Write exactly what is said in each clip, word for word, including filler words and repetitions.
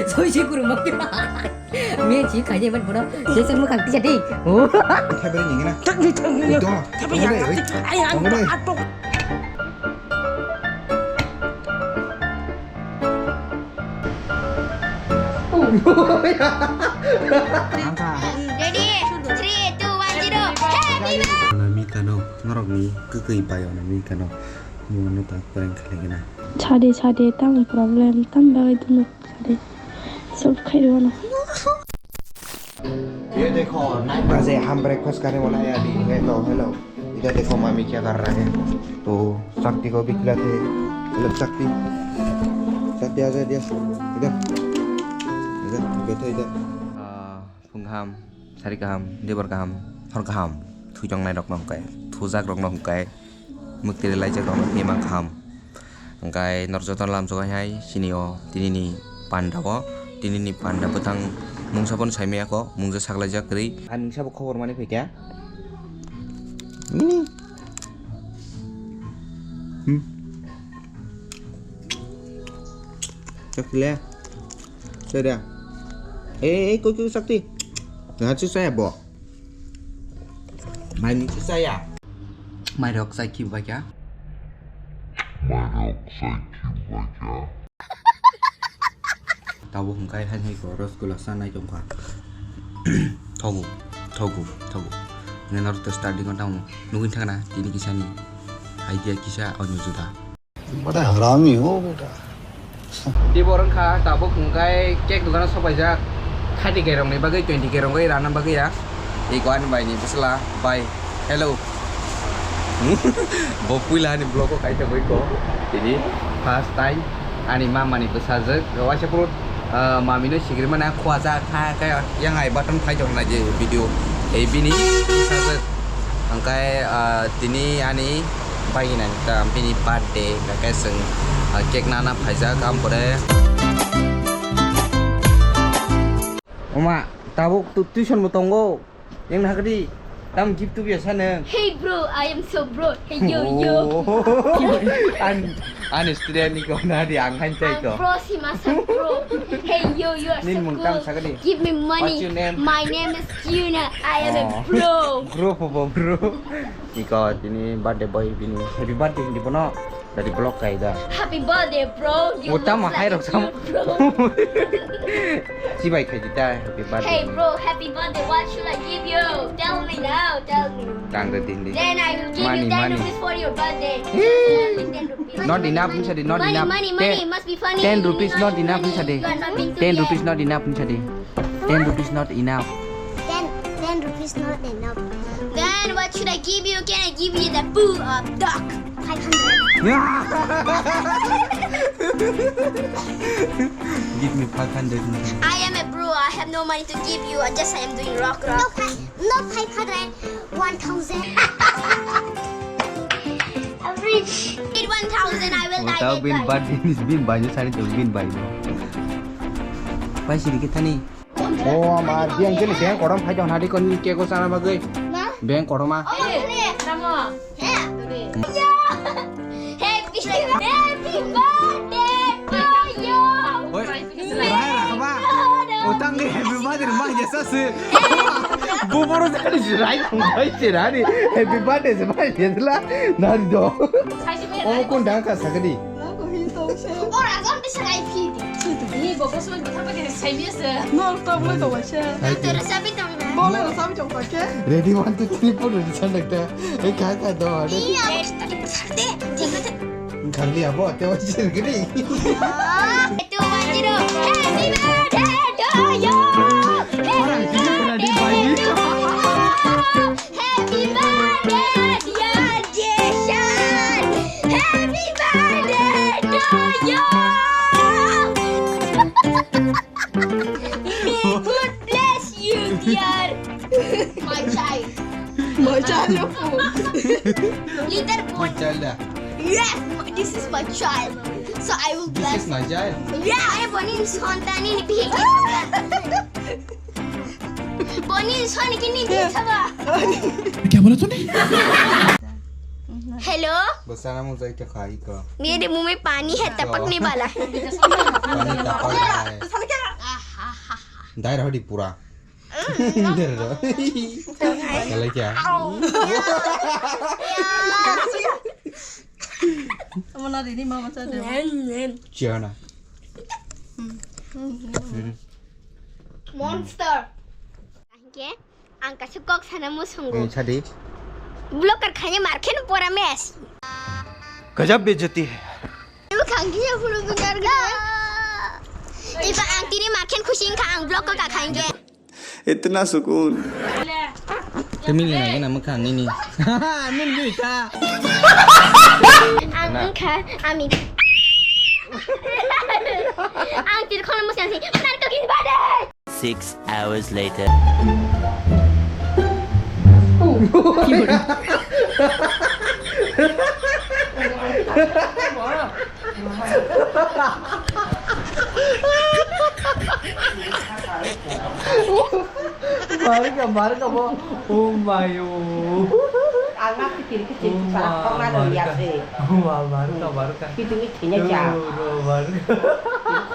Soi soi guru mak. Me chi khai je ban bono. Jese mu khang tisa dei. Oh. Thaibari ni na. Thangni thangni. Udah. Thaibari ya. Thaibari. Ai ang atok. Ready? Three, two, one, zero. Happy birthday! Nami kano, norok ni kwkwi bai o nami kano. Mo no ta prank khlai gana. Sade sade tam problem tam bagwi dunuk sade. Solve khai rwno. ये देखो, नाइन बजे हम ब्रेकफास्ट करने वाला है अभी। ये तो, हेलो। इधर देखो, मामी क्या कर रहा है। तो शक्ति को भी खिलाते हैं। हेलो, शक्ति। शक्ति, आ जा, इधर। इधर, इधर, बैठो इधर। Ah, phung kaham, sari kaham, debor kaham, hor kaham. Thujak nai rok no hwnkhe, thujak rok no hwnkhe. Mwktwi laijak rok no thwi man kaham. Hwnkhe norok jotono lamsogo hai chini o tinini panda o, tinini panda bwtang mungsa bono saimaya kho, mungsa saklaijak kwrwi. Ani mungsa bo khobor mani phaikha. Nini. Hmm. Chakle. Sera. Eh, eh, koi koi sakti. Ngachu saya bo. Mai ni saya. Mai rok sai ki ba kya? Mai rok sai ki ba kya? Tabuk hwnkhe hai hai ko rosgulla sanai tongkha. Thogu, thogu, thogu. Nge norok to starting o tamo nugwi thangna tini kisani idea kisa onyo juda. बड़ा हरामी हो बेटा। Tibor wngkha tabuk hwnkhe cake dogano sopaijak thirty K rokni bagwi, twenty K rokni rana bagwi ya. Iko ani bai ni bwsla bai. Hello. Bo puila ani vlog o kaisa bai ko. Tini first time ani mama ni bwsajwk waisa phuru, ah, mami no sigiri mana khua cha kha kha yang ai button khai jok na je video. Ei bini bwsajwk hwnkhe, ah, tini ani bai hinani ta bini birthday hwnkhe chwng, ah, cake nana phaijak am pore. Oma tabuk tu tuition bo tongo. Yang na kadi tam gift tu biasa nang. Hey bro, I am so bro. Hey yo yo. Oh. An, an student ni kau nadi ang han chai to. Bro si masa bro. Hey yo, you are so cool. Nin mung tam sakadi. Give me money. What's your name? My name is Kiuna. I am a bro. Bro po bro. Iko tini birthday boy bini. Happy birthday hindi bono. Dari vlog kai da. Happy birthday, bro. You look like a cute bro. Sibai khai di ta, happy birthday. Hey, bro, happy birthday. What should I give you? Tell me now, tell me. Tang da din di. Then I will give you ten rupees for your birthday. Only ten rupees. Not enough, Nisa di, not enough. Money, money, money. Must be funny. Ten rupees not enough, Nisa di. Ten rupees not enough, Nisa di. Ten rupees not enough. Ten, ten rupees not enough. Then what should I give you? Can I give you the poo of dog? Five hundred. Yeah. Give me five hundred. I am a bro. I have no money to give you. I just I am doing rock rock. No five, no five hundred. One thousand. I'm rich. Need one thousand. I will buy. Tahu bin bai. Bin bai. Bin bai. Sari tu bin bai. Pai siri kita ni. Oh, ama, dia yang jenis yang korom hai dong, hari kon cake ko sana bagai. Ma? Beng koroma. Oh, ini. Kamu. Ya. Ya. Happy, happy birthday to you. Oi, rai rakaba. Utang ni happy birthday ma jasa se. Bu boru jani rai kong bai se rani. Happy birthday se bai se la. Nari do. Oh, kun dang ka sagadi. Ora zon bisa rai phi. Ni bo ko so ta ba ke sai mi se. No, to mo to wa se. Te ra sa bi tong na. Bo le sa bi tong pa ke. Ready, one, two, three, four, ready, sa nang ta. Ei, kha, kha, do, do. Ni a. Khali abo, te wa se gidi. Two, one, zero. Happy birthday to you. Orang sini kena di bayi. Happy birthday, dear Jason. Happy birthday to you. May God bless you, dear. My child. My child. Little boy. My child, ah. Yes, this is my child. So I will bless. This is my child. Yeah, I born in Sontani. Boni soni kini dia saba. क्या बोला तूने? Hello. Bo sana mo jai to khai ko. Mere muh mein pani hai, tapak nahi wala. Pani tapak raha hai. Dai raho di pura. Dai raho. Kalai kya? Mana rini mama sa de. Chiana. Monster. Hingke ang kaisa kok sana musungo. Eh, sadi. Blocker khaina markhen pora mes. Gajab bejati hai. Ibu khangki ya pura benar ga. Iba ang tini markhen khusi wngkha ang block ko kakhainge. Itna sukun. Kami ni nangin nama khang ini. Amin ni ta. Ang wngkha ami. Ang tirkhon musi ang si. Narko kin bade. Six hours later. Marka, marka bo. Oh my, oh. Ang ma pikir ke cik sa kong na lo ya se. Wah, marka, marka. Kitu ni thinya cha. Ro, marka.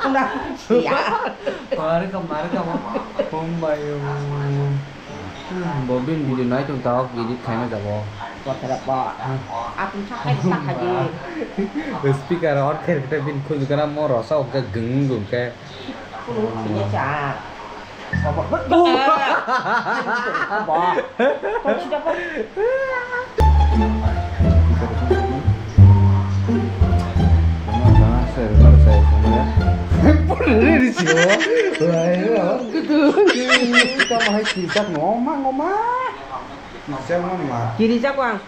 Kong na siya. Marka, marka bo. Oh my, oh. Hmm, bo bini video nai tong tao edit khaina jabo. Bothara bo. Apun sakai sakai di. Speaker on khe khe bini khunju kana mo rosa okja gung gung khe. Kunu thinya cha. Kirijak wang.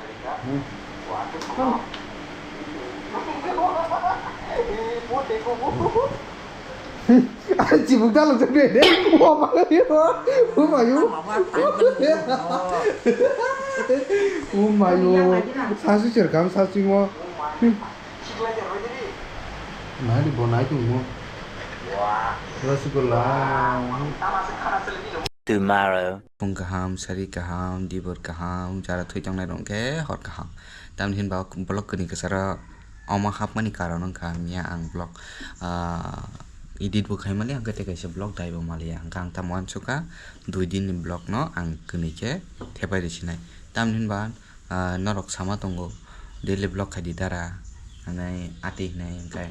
Chibuk dalok jak de. Wah, mayo. Wah, mayo. Wah, mayo. Sasu serkam, sasu mo. Nadi bo nai tongmo. Rasgulla. Tomorrow. Phung kaham, sari kaham, dibor kaham, jara thwi tongnai rok khe hor kaham. Tamni hinba vlog kwnwi kwcharo omo hapmani karon wngkha miya ang vlog, ah, edit bo khaimali, hwnkhe tei kaisa vlog daibo maliya, hwnkhe ang tamo uansukha dui din ni vlog no ang kwnwi khe thepai rwsinai. Tamni hinba, ah, norok sama tongo daily vlog khaidi dara, hinwi ati hinwi hwnkhe.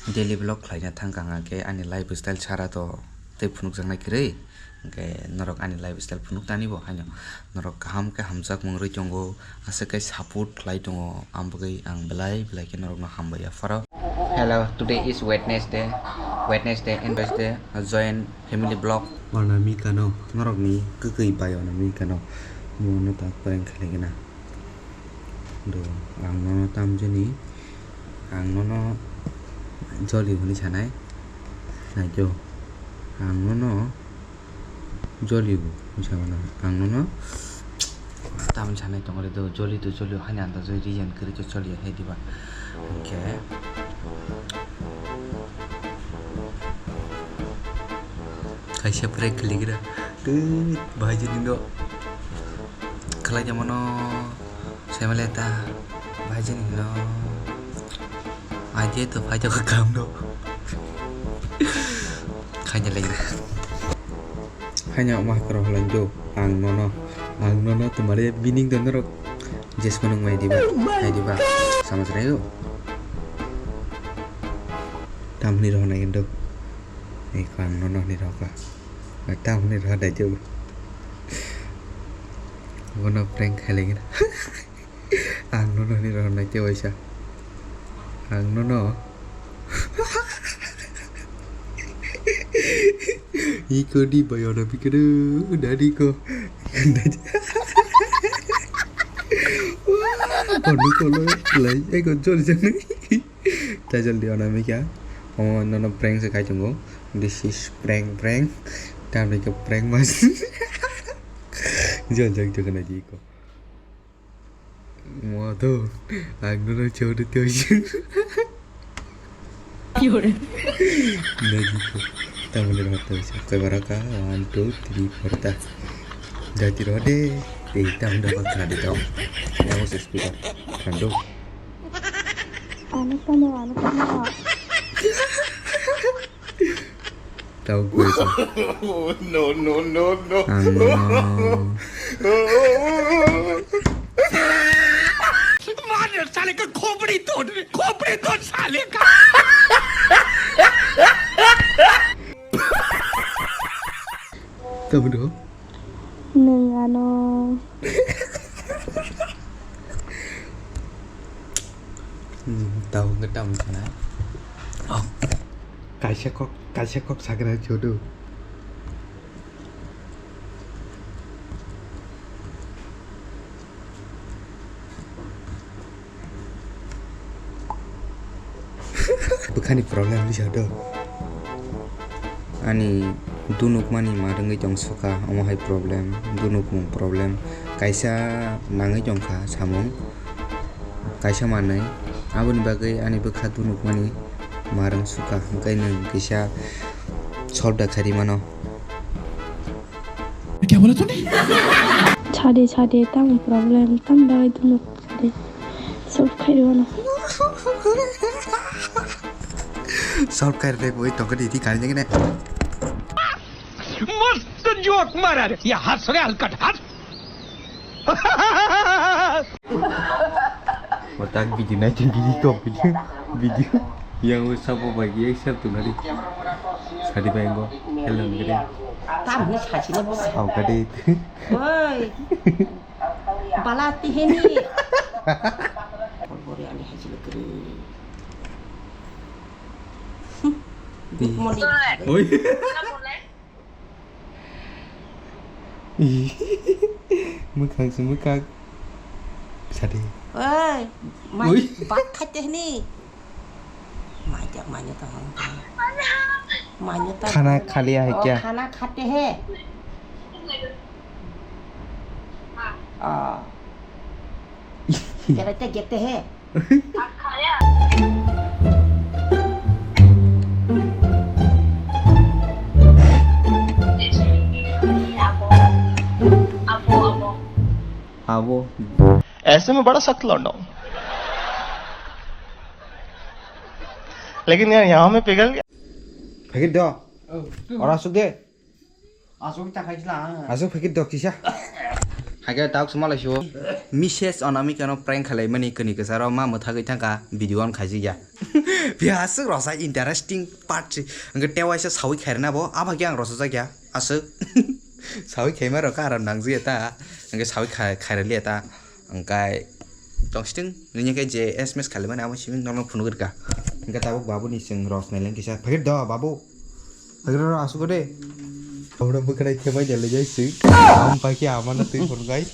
Daily vlog khlaina thangkha hwnkhe ani lifestyle sara to tei phunukjaknai kwrwi. Hwnkhe norok ani lifestyle phunuk tani bo haino norok kaham khe hamjakmung rwi tongo, aswk khe support khlai tongo, ambagwi ang belai belai khe norokno hambai yapharo. Hello, today is Wednesday. Wednesday and Wednesday, join family vlog. Orna mi kano, norokni kwkwi bai orna mi kano. Mo no tak prank khlai gana. Do, ang nono tamjani, ang nono joli hwnwi sanai. Naikhe, ang nono joli hwnwi sanai, ang nono tamni sanai tongori do, joli do, joli haino andajwi reason kwrwi khe choliya hai diba. Hwnkhe kaisa prank khwlaigra. Twi, bahai jani no khlai de mano. Saimanle ta, bahai jani hino. Aje to phai to kam do. Khaina lai na. Khaina ma karo holan do. Ang nono, ang nono tumare bining do norok. Jes manung mai diba, mai diba. Sama srai do. Tamni rohna indo. Ei ko ang nono ni rohka. Tamni rohda do. Bono prank khailai gana. Ang nono hinwi rw naikhe waisa. Ang nono. Iko di bayono pikir dadi ko. Kono kono lai eko jol jani. Ta jol di ona mikha. Omo nono prank se khai tongo. This is prank prank. Tamni ke prank mas. Jol jang jol na di ko. Mo to, ang nono chori toisu. Nagiko, tamoni rohor toisu. Koi baraka, one, two, three, four ta. Jati rohde. Tei tamo da ba khna di tamo. Tamo se speaker. Khna do. Ano tamo, ano tamo. Tamo koi sa. No, no, no, no. Ano. मार साले का खोपड़ी तोड़, खोपड़ी तोड़ साले का। Tamo do. Nwng ano. Hmm, tau wngkha tamo sana. Oh. Kaisa kok, kaisa kok sagra jodo. Bwkhani problem wngwi sa do. Ani dunukmani ma rwngwi tong suka, omo hai problem, dunukmung problem. Kaisa nangwi tongkha samung, kaisa manwi. Aboni bagwi ani bwkha dunukmani ma rwng suka, hwnkhe nwng kisa solve da kharwi mano. क्या बोला तूने? Sade, sade, tamo problem, tamo bagwi dunuk sade. Solve khairwano. Solve khairwai bo tongkha di, di kari jagene. मस्त जोक मारा रे, ये हंस रे हलकट हंस। Watak video naiting gigi kok video, video. Yang wis sabo bai gi accept tu nari. Sadi bai ngo hello nari. Tam ni sachi ni bo. Sao kade. Oi. Bala tiheni. Bori ani haji lukri. Good morning. Oi. Mwkhang se mwkhang. Sadi. Oi, mai Ui. Bak khaite hini. Mai jak mai ta hong. Mai ta. Khana khali hai kya? Khana khate he. Ah. Kera te gete he. Abo. ऐसे मैं बड़ा सख्त लौंडा हूँ। लेकिन यार, यहाँ मैं पिघल गया। Phagit do. Ora suk de. Aswk ta khai sla. Aswk phikir dok kisa. Hake tak suma lai sio. Missus Anamika no prank khalai mani kani kasa ro ma mwthagwi thangka video on khaijik ya. Pia aswk rosa interesting part si. Angke tewaisa sawi khairna bo aba khe ang rosa jak ya. Aswk. Sawi khaima ro ka aram nang jia ta. Angke sawi khai khairali ta. Angkai tong sting nini ke je S M S khalai mani amo simi nono phunuk rika. Angke tabuk babu ni sing ros nai leng kisa. Phikir do babu. Agra ro asuk de. Abra bwkhwnai khe bai de le jai swi. Am pai khe ama na twi phor gai.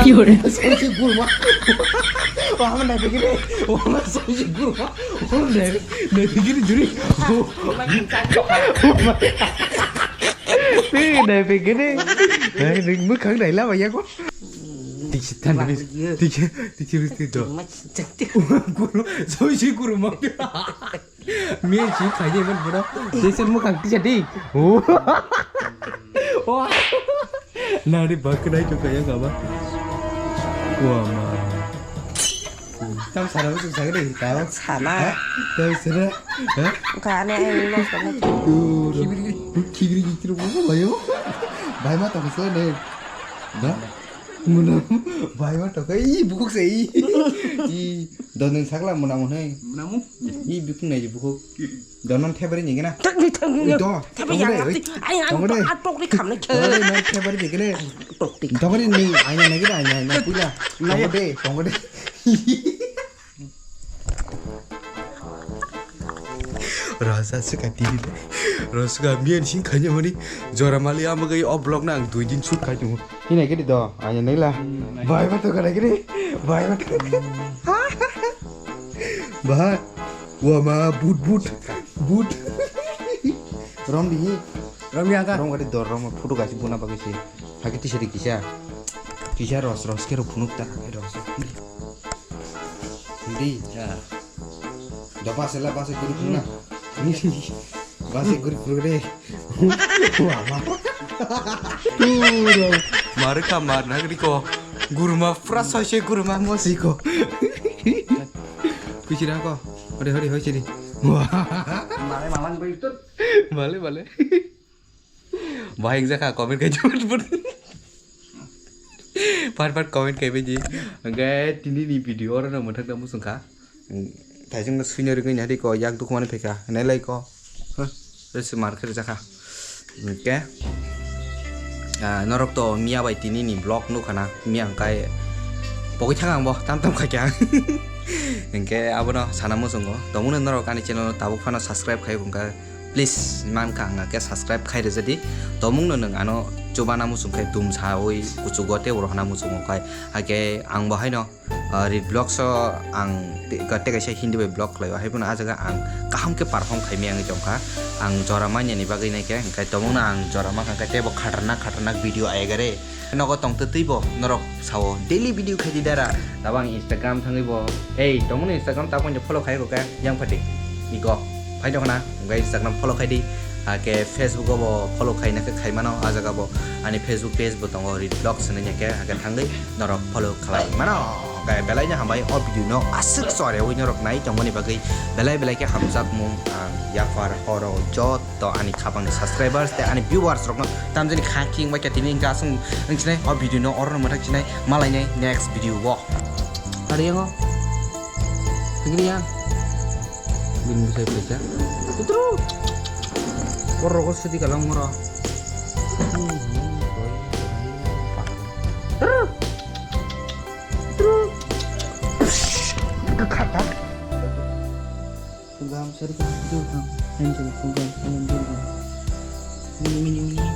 Ki hore? Sosi gurma. Ama na bigire. Ama sosi gurma. Ama na na bigire juri. Twi na bigire. Ai ring bwkhang nai la ba ya ko. Tiki tan tiki tiki tiki do. Guru, sosi guru ma. Mian si khaye man bro. Jason mo kang tisa di. Oh. Oh. Nari bak nai to kaya kaba. Wah ma. Tam sana mo sung sagre tam. Sana. Tam sana. Ha? Kane ai no sana. Kibri kibri kibri kibri mo bayo. Bai ma to sana ne. Da? Muna bai ma to kai bukhuk se i. I do nung sakla muna mun hai. Muna mu? I bukhuk nai bukhuk. Do non thebari ni gana. Thebari yang ngerti. Ai ang atok ri khamna khe. Do non thebari ni gana. Tok tik. Thebari ni ai na gana ai na puila. Nai de, tong de. Rosa suka tiri le. Rosa mian sing khanya mani. Jora mali ama gai o blog na ang dui din shoot khai tungo. Hina gidi do, anya nai la. Bai ba to kada gidi. Bai ba to. Ba. Wa ma but but but. Rom di. Rom ya ka. Rom gadi dor rom photo gaisi buna bagisi. Hagi tisari kisa. Kisa ros ros kero phunuk ta ros. Hindi. Ya. Dopa sela base guri phuna. Base guri phuna re. Wah, wah. Mari ka mar na gri ko. Gurma pura soise gurma mosiko. Kuchira ko. Hori hori hoi chiri. Mare malang bai tut. Bale bale. Bahai jakha comment kai jabut but. Pat pat comment kai bai di. Hingke tini ni video oro no mwthang tamo sungkha. Thaising no suina rigwi nari ko yak dukmani phaikha hinai lai ko. Huh, resi mar khe rijak kha. Hingke, ah, norok to miya bai tini ni vlog nukha na, miya hingkai pogwi thang ang bo tam tam khaikha ang. Hingke abono sana muchungo. Tongmungno norok ani channel no tabuk phano subscribe khai hingka please mankha ang ke subscribe khai rwjadi. Tongmungno nwng ano chubana muchung khe tum sawi kuchugo tei oro hana muchungo khai. Hake ang bo haino ah, Read Vlogs o ang te-, ka-, tei kaisa Hindi bai vlog khlai o, hai phano ah jaga ang kaham khe perform khai maya wngwi tongkha. Ang jora manya ni bagwi nai khe, hingkhe tongmungno ang jora mankha, hingkhe teibo khatarnak khatarnak video aigare. Nogo tong twtwi bo norok sao, daily video khai di dara. Tabang Instagram thangwi bo, ei, tongmungno Instagram ta poino follow khai kho khe, yang phati. Iko, phai tongkha na, hingkhe Instagram follow khai di. Hake Facebook o bo follow khai na khe khai mano, ah jaga bo ani Facebook page bo tongo, Read Vlogs hinwi khe, hake thangwi norok follow khlai mano. Hwnkhe belai no hambai o video no aswk chore ui norok nai tongmani bagwi belai belai khe hamjakmung ang yaphar horo joto ani khapang ni subscribers tei ani viewers rok no tamjani kha king bai khe tini hwnkhe aswk wng sinai o video no oro no mwthang sinai malai nai next video o. Tari yango. Tingri yang. Bini bwsai phaikha. Tutru. Borok o sidi kalang moro. Tutru. Khata. Program sir ka jor ka. Hen jor program. Mini mini mini.